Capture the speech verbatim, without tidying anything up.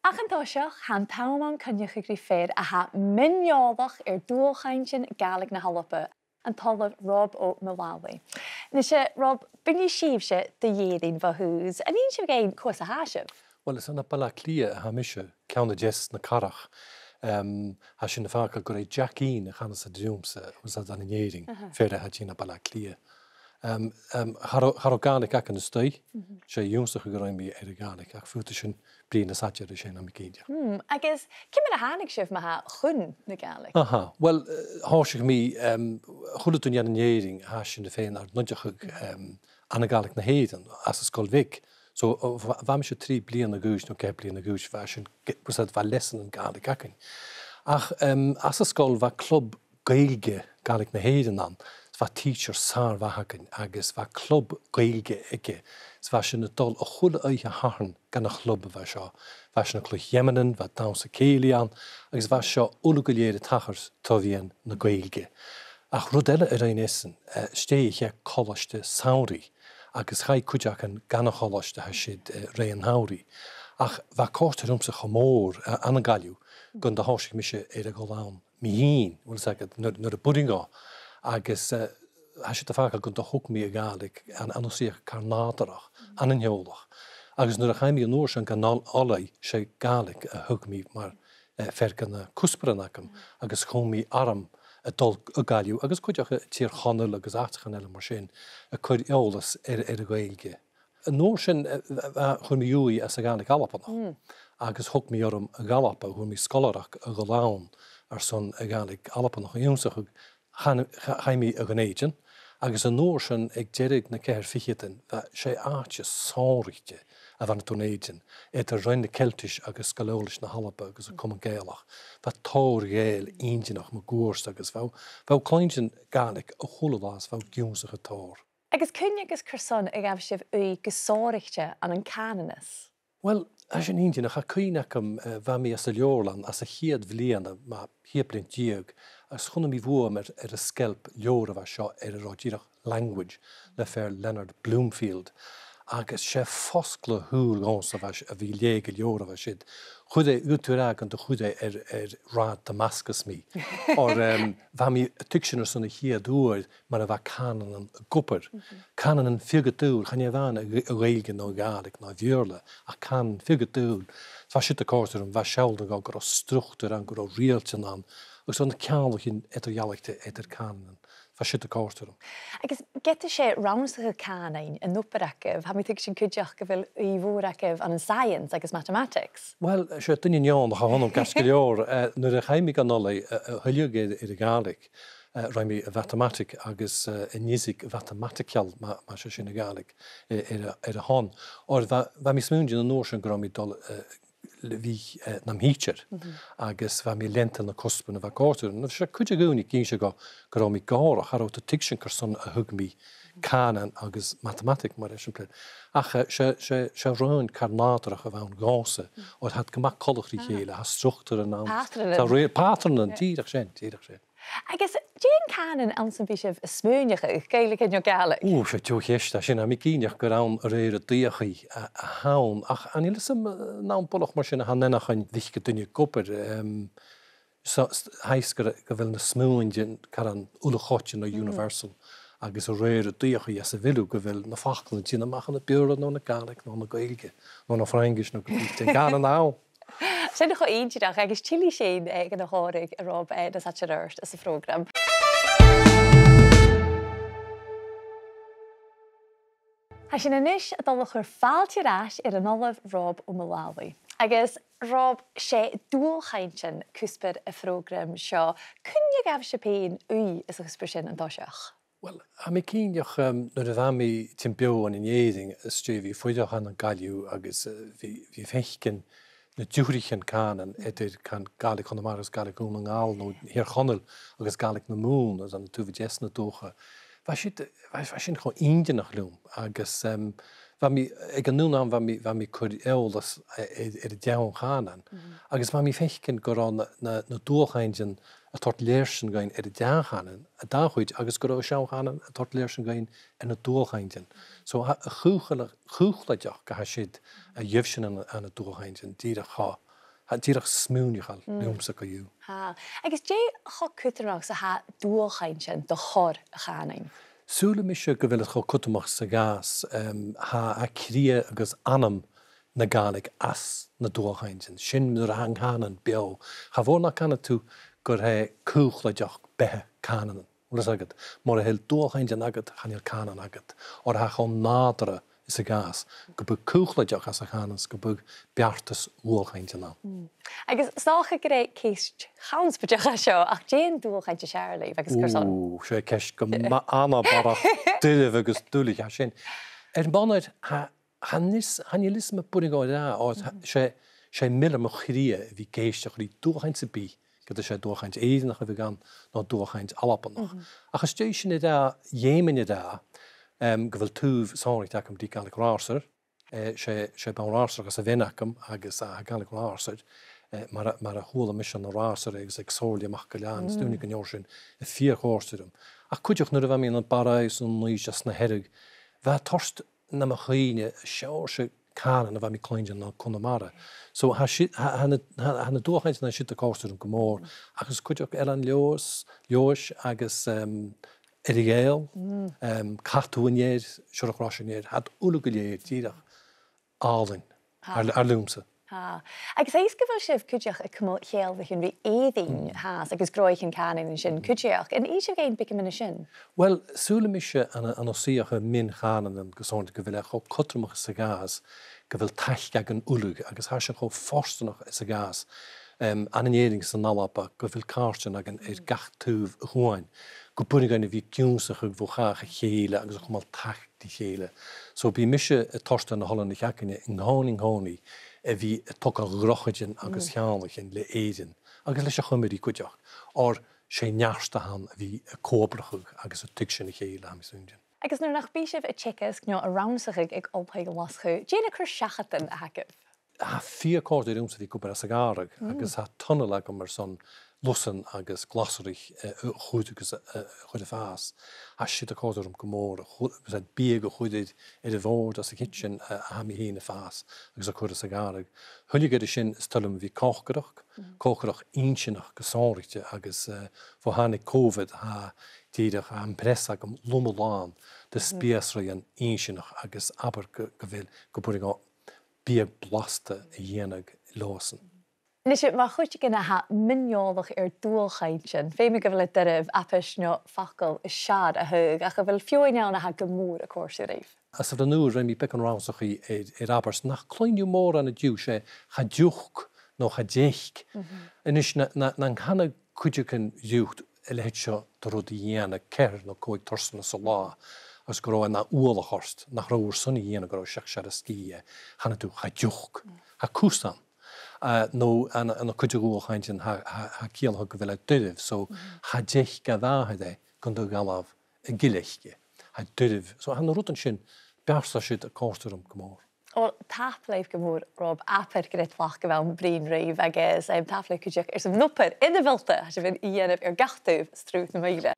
Ach an toiseach, tha an t-àm ann coinneachadh ri fear a tha mion-eòlach air dualchainntean Gàidhlig na h-Alba, an t-Ollamh Rob Ó Maolalaigh. Nise, Rob, bidh mi sibhse de dh'Èirinn bho thùs. An inns sibh dhuinn cò às a tha sibh? Uill, 's ann à Baile Àtha Cliath a tha mise, ceann a deas na cathrach. Em, tha sin a' fàgail gur e Jackeen a chanas iad riumsa, agus iad ann an Èirinn, aha, fear a tha tighinn à Baile Àtha Cliath. Em, em, cha robh, cha robh Gàidhlig agam a-staigh, mhm, 's e ionnsachadh a rinn mi air a' Ghàidhlig, ach faodaidh sinn bruidhinn nas fhaide air sin, tha mi cinnteach. Mm, agus ciamar a thàinig sibh ma-thà chun na Gàidhlig? Aha, uill, eh, thòisich mi, em, a h-uile duine ann an Èirinn, tha sinn fhèin air an oideachadh, em, ann an Gàidhlig na h-Èireann, anns an sgoil bhig. So, o, bha, bha mise trì bliadhna a dh'aois, no ceithir bliadhna a dh'aois, bha sinn, ge-, bha sinn, bha leasanan Gàidhlig againn. Ach, em, anns an sgoil bha club Gaeilge Gàidhlig na h-Èireann ann, is bha teacher sàr-mhath againn, agus bha club Gaeilge aige, is bha sinn a' dol a h-uile oidhche Shathairn dhan a' chlub a bha seo. Bha sinn a' cluich gheamannan, bha dannsa cèilidh ann, agus bha seo uile gu lèir a' tachairt tro mheadhan na Gaeilge. Ach rud eile a rinn esan, eh, stèidhich e colaiste samhraidh, agus chaidh cuideigin dhan a' cholaiste a tha siud, eh, rè an t-samhraidh. Ach bha e a' còrdadh riumsa cho mòr, eh, ann an Gaillimh, gun do thòisich mise air a dhol ann mi fhìn, bheil fhios agad, nuair, nuair a b' urrainn dhomh. Agus, eh, tha siud a' fàgail gun do thog mi a' Ghàidhlig an, an toiseach car nàdarrach, ann an teaghlach. Agus nuair a chaidh mi an uair sin dhan oil-, oilthigh, 's e Gàidhlig a thog mi mar, eh, fear de na cuspairean agam, agus chùm mi orm a' dol a Ghaillimh, agus cuideachd a Thìr Chonaill agus àiteachan eile mar sin, a' cur eòlas air, air a' Ghaeilge. An uair sin, eh, eh, eh, chuir mi ùidh anns a' Ghàidhlig Albannach, agus thog mi orm a dh'Alba, fhuair mi sgoilearachd a dhol ann airson a' Ghàidhlig Albannach a h-ionnsachadh. Chan-, cha-, chaidh mi a Dhùn Èideann, agus an uair sin aig deireadh nan ceithir ficheadan, bha, 's e àite sònraichte a bh' ann an Dùn Èideann, eadar Roinn na Ceiltis agus Sgoil Eòlais na h-Alba agus an Comunn Gàidhealach. Bha tòrr Ghàidheil inntinneach mun cuairt agus bha, bha cluinntinn Gàidhlig a h-uile latha is bha ionnsachadh tòrr. Agus cuin agus carson a ghabh sibh ùidh gu sònraichte ann an cànanas? Uill, tha sin inntinneach, tha cuimhne agam, eh, bha mi anns an leabharlann anns a' chiad bhliadhna, mu cheud bliadhna deug, agus chunnaic mi bhuam air, air an sgeilp leabhar a bha seo air an robh dìreach Language le fear Leonard Bloomfield. Agus 's e fosgladh shaoil dhòmhsa a bha s-, a bhith a' leughadh an leabhair a bha siud. Chuir e, dh'fhaodadh tu a ràdh gun do chuir e air, air rathad Damascus mi. Oir, em, bha mi a' tuigsinn airson a' chiad uair mar a bha cànanan ag obair. Cànanan fiodha-daoil, chan e a-mhàin a' Gh-, a' Ghaeilge no a' Ghàidhlig no a' Bheurla, ach cànanan fiodha-daoil. Bha siud a' còrdadh rium, bha seall agam gu robh structar ann, gu robh riaghailtean ann, agus gu robh na ceanglaichean eadar-dhealaichte eadar cànanan. Bha siud a' còrdadh rium. Agus ged a 's e rannsachadh cànain an obair agaibh, tha mi a' tuigsinn cuideachd gu bheil ùidh mhòr agaibh ann an science agus mathematics. Uill, 's e duine neònach a th' annam ceart gu leòr. Eh, nuair a chaidh mi dhan oilthigh, eh, eh, a thuilleadh air, air a' Ghàidhlig, eh, rinn mi a' mhatamataig agus, eh, an fhisic mhatamaiticiil, ma, mas e sin a' Ghàidhlig, eh, air a, air a shon. Oir bha, bha mi a' smaoineachadh an uair sin gun robh mi a' dol, eh, le bhith, eh, nam thidsear, agus bha mi a' leantainn na cuspairean a bha a' còrdadh rium. Agus 's e cuid a dhaoine ag innse dhomh gun robh mi gòrach, cha robh iad a' tuigsinn carson a thug mi cànan agus matamataig mar eisimpleir. Ach, eh, 's e, 's e, 's e roghainn car nàdarrach a bh' ann dhòmhsa, oir tha iad gu math coltach ri chèile, tha structar ann. Pàtrannan. Tha rè-, pàtrannan, dìreach sin, dìreach sin. Agus dè an cànan anns am bi sibh a' smaoineachadh, Gàidhlig no Gàidhlig? Ù, 's e deagh cheist a tha sin, tha mi cinnteach gur ann a rèir an dòchais a, a th' ann, ach chan eil fhios agam, eh, an ann buileach mar sin a tha an eanchainn mhic an duine ag obair, em, so, s-, tha fhios gu, gu bheil na smuaintean caran uile-choitinn no universal, agus a rèir an dòchais anns a bheil thu, gu bheil na faclan a' tighinn a-mach ann am Beurla no na Gàidhlig no na Gaeilge no na Fraingis no gu dè an cànan a th' ann. 'S e sin cho inntinneach agus tillidh sinn, eh, gun a' chòmhradh, a Rob, eh, nas fhaide air adhart sa phrògram. Tha sinn a-nis a' dol a chur fàilte air ais air an Ollamh Rob Ó Maolalaigh. Agus Rob, 's e dualchainntean cuspair a' phrògraim seo. Cuin a ghabh sibh fhèin ùidh sa chuspair sin an toiseach? Uill, tha mi cinnteach, em, nuair a bha mi tighinn beò ann an Èirinn, às dèidh a bhith a' fuireach ann an Gaillimh agus, eh, bhith, bhith a' faicinn na diofraichean cànain eadar can Gàidhlig Chonamara agus Gàidhlig Dhùn nan Gall no Thìr Chonaill agus Gàidhlig na Mumhan, anns an taobh a deas na dùthcha. Bha siud, bha, bha sin cho inntinneach leam agus, em, bha mi, aig an aon àm bha mi, bha mi a' cur eòlas, eh, air, air an dàn chànain. Agus bha mi a' faicinn gun robh na, na, na dualchainntean a' toirt lèirsean dhuinn air an dà chànan, an dà chuid, agus gun robh an seann chànan a' toirt lèirsean dhuinn air na dualchainntean. So, tha, a chùl-, a chùl-, a chùlaibh a tha siud a gheibh sinn ann, ann an dualchainntean, dìreach cho, Tha e dìreach smaoineachail leamsa co-dhiù. Tha. Agus dè cho cudromach 's a tha dualchainntean do chor a' chànain? Saoilidh mise gu bheil e cho cudromach 's a ghabhas, em, tha cridhe agus anam na Gàidhlig anns na dualchainntean. Sin mar a tha an cànan beò. Cha mhòr nach canadh tu gur e caolchladach beatha cànanan. Bheil fhios agad, mura h-eil dualchainntean agad, chan eil cànan agad. Oir tha e cho nàdarra 's a ghabhas gum bi caolchladach anns a' chànan 's gum bi beartas dhualchainntean ann. Mm. Agus 's dòcha gur e ceist cho spaideil a tha seo, ach dè an dualchainnt as fheàrr leibh agus carson? Ù, 's e ceist gu math anabarrach doirbh agus duilich a tha sin. Air m' aonar, tha Chan eil fhios, chan eil fhios agam am b' urrainn dhomh a ràdh, o, tha, 's e, 's e milleadh mo chridhe a bhith ag èisteachd ri dualchainnt sam bith, ged a 's e dualchainnt Èireannach a bhiodh ann, no dualchainnt Albannach. Ach às dèidh sin a ràdh, dh'fheumainn a ràdh, em, gu bheil taobh sònraichte agam ri Gàidhlig Ratharsair, eh, 's e, 's e Beinn Ratharsair a th' anns a' bhean agam agus, eh, tha Gàidhlig Ratharsair, eh, mar a, mar a chuala mise ann an Ratharsair agus aig Somhairle MacGill-Eain, 's dòcha gun lean sin fìor chòrdadh rium. Ach cuideachd nuair a bha mi ann am Barraigh 's ann an Uibhist 's na Hearadh, bha e a' toirt nam chuimhne seòrsa cànan a bha mi a' cluinntinn ann an Conamara. So tha si-, tha, tha na, tha, tha na dualchainntean sin a' còrdadh rium gu mòr, agus cuideachd Eilean Leòdhais, Leòdhais agus, em, Earra-Ghàidheal, em, Cadal an Ear, Siorrachd Rois an Ear, tha iad uile gu lèir dìreach àlainn, ar, ar leamsa. Tha. Agus tha fhios gu bheil sibh cuideachd a' cumail cheangal ri Èirinn, tha, agus gnothaichean cànain an sin cuideachd. An inns sibh dhuinn beagan mu dheidhinn sin? Uill, saoilidh mise ann an, ann an suidheachadh mion-chànanan gu sònraichte gu bheil e cho cudromach 's a ghabhas gu bheil taic againn uile agus tha sinn cho fortanach 's a ghabhas, em, ann an Èirinn 's ann an Alba gu bheil càirdean againn air gach taobh a' chuain, gum b' urrainn dhuinn a bhith ag ionnsachadh bho chàch a chèile agus a' cumail taic ri chèile. So bidh mise a' toirt air na h-oileanaich againne an-còmhnaidh, an-còmhnaidh, a bhith a' togail dhrochaidean agus cheanglaichean le Èirinn, agus leis a' Chuimrigh cuideachd, oir 's e neart a th' ann a bhith a' co-obrachadh agus a' tuigsinn a chèile, tha mi a' smaoineachadh. Agus nuair nach bi sibh a' teagasg no a' rannsachadh aig Oilthigh Ghlaschu, dè na cur-seachadan a th' agaibh? Tha e fìor chòrdadh riumsa a bhith ag obair anns a' ghàrradh, agus tha tunnel agam airson lusan agus glasraich, eh, a chur agus, eh, a chur a' fàs. Tha siud a' còrdadh rium gu mòr, a chur, agus tha biadh a chur air, air a' bhòrd anns a' chidsin, eh, a tha mi fhìn a' fàs agus a' cur anns a' ghàrradh. Thuilleadh air sin, is toil leam a bhith a' còcaireachd, còcaireachd inntinneach gu sònraichte agus, eh, bho thàinig Covid, tha dìreach, tha am preas agam loma-làn de spìosraidhean inntinneach agus abair gu, gu bheil, gum b' urrainn dhomh biadh blasta a dhèanamh leothasan. Nise, mar chuid de dhaoine a tha mion-eòlach air dualchainntean, feumaidh gu bheil e doirbh abairt no facal as fheàrr a thaghadh, ach a bheil feadhainn ann a tha gu mòr a' còrdadh ribh? Anns an ùr rinn mi beagan rannsachaidh air, air abairt nach cluinn thu mòran an-diugh, 's e cha deoch no cha deic. A-nis na, na, nan canadh cuideigin riut a leithid seo de rud a dhèanamh ceithir no còig tursan san latha, agus gun robh e na uallach ort, nach robh thu airson a dhèanamh, gun robh seachd searbh sgìth, chanadh tu cha deoch, tha cus ann. Eh, no ann, ann an cuid de dhualchainntean tha, tha, tha e ciallachadh gu bheil e doirbh, so cha deic a mhàthair e gun do dh'fhalbh a' ghille aice. Tha e doirbh. So tha na rudan sin, b' fheàrr sin, tha siud a' còrdadh rium gu mòr. Uill, tapadh leibh gu mòr, Rob, abair gur e tlachd a bh' ann bruidhinn ribh agus, em, tapadh leibh cuideachd airson an obair ionmholta a tha sibh a' dèanamh air gach taobh Sruth na Maoile.